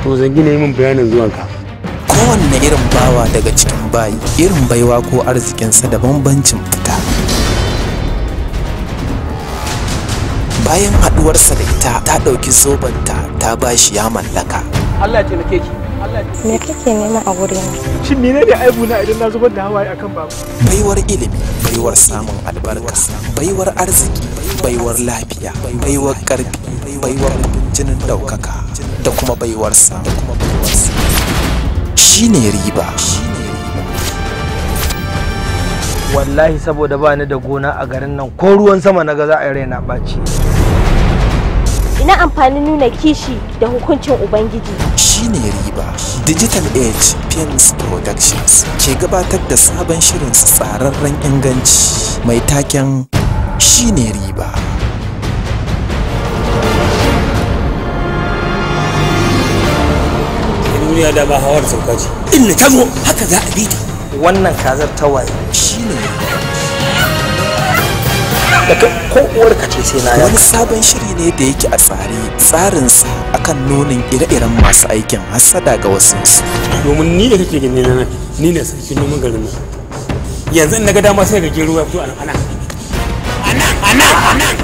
To zangi ne min bayanin zuwanka. Kowanne irin bawa daga cikin bayi, irin baiwa ko arzikinsa da bambancin fita. Bayan haduwarsa da ita, ta ɗauki zobanta ta bashi ya mallaka. Allah ya taimake ki. Me kake nema a wurina? Shin menene aibu na idan na zubar da hawaye akan babu? Baiwar ilimi, baiwar samun albarka, baiwar arziki, baiwar lafiya, baiwar karfi, baiwar jinin ɗaukaka, da kuma baiwar sa. Shine riba. Wallahi saboda ba ni da gona a garin nan, ko ruwan sama na ga za a yi raina ɓaci. Ina amfanin nuna kishi da hukuncin Ubangiji. Shine riba. Digital Age Films Productions ke gabatar da sabon shirin tsararren inganci mai taken Shine riba. Duniya da ba hawar sauka ce. In ta zo haka za a bi ta. Wannan kazar ta waye. Shine riba. Da ko uwarka ce sai na yanka. Wani sabon shiri ne da yake a tsare, tsarinsa akan nunin ire-iren masu aikin hassada ga wasu. Domin ni da kake gani nan, ni ne sarkin noman garin nan. Yanzu in naga dama sai ga gero ya fito anan anan. Anan anan anan.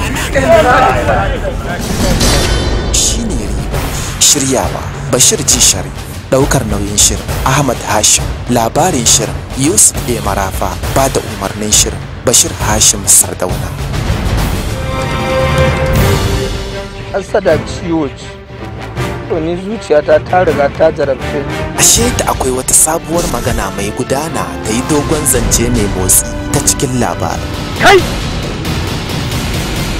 Shine riba. Shiryawa Bashir G Shari, daukar nauyin shirin Ahmad Hashim, labarin shirin Yusuf A Marafa, ba da umarnin shirin Bashir Hashim Sardauna. Hassada ciwo ce. To ni zuciyata ta riga ta jarabce ni. Ashe da akwai wata sabuwar magana mai gudana ta yi dogon zance mai motsi ta cikin labarin. Kai!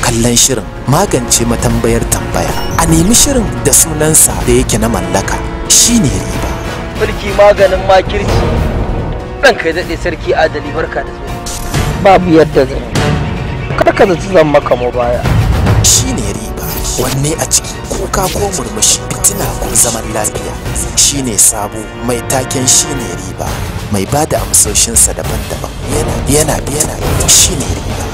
Kallon shirin magance matambayar tambaya. A nemi shirin da sunansa da yake na mallaka shine riba. Mulki maganin makirci. Ɗan kai daɗe sarki adali, barka da zuwa. Babu yadda zan yi. Kar ka zaci zan maka mu baya. Shine riba. Wanne a ciki, kuka ko murmushi, fitina ko zaman lafiya. Shine sabo mai taken shine riba. Mai bada amsoshinsa daban-daban. Yana yana yana shine riba.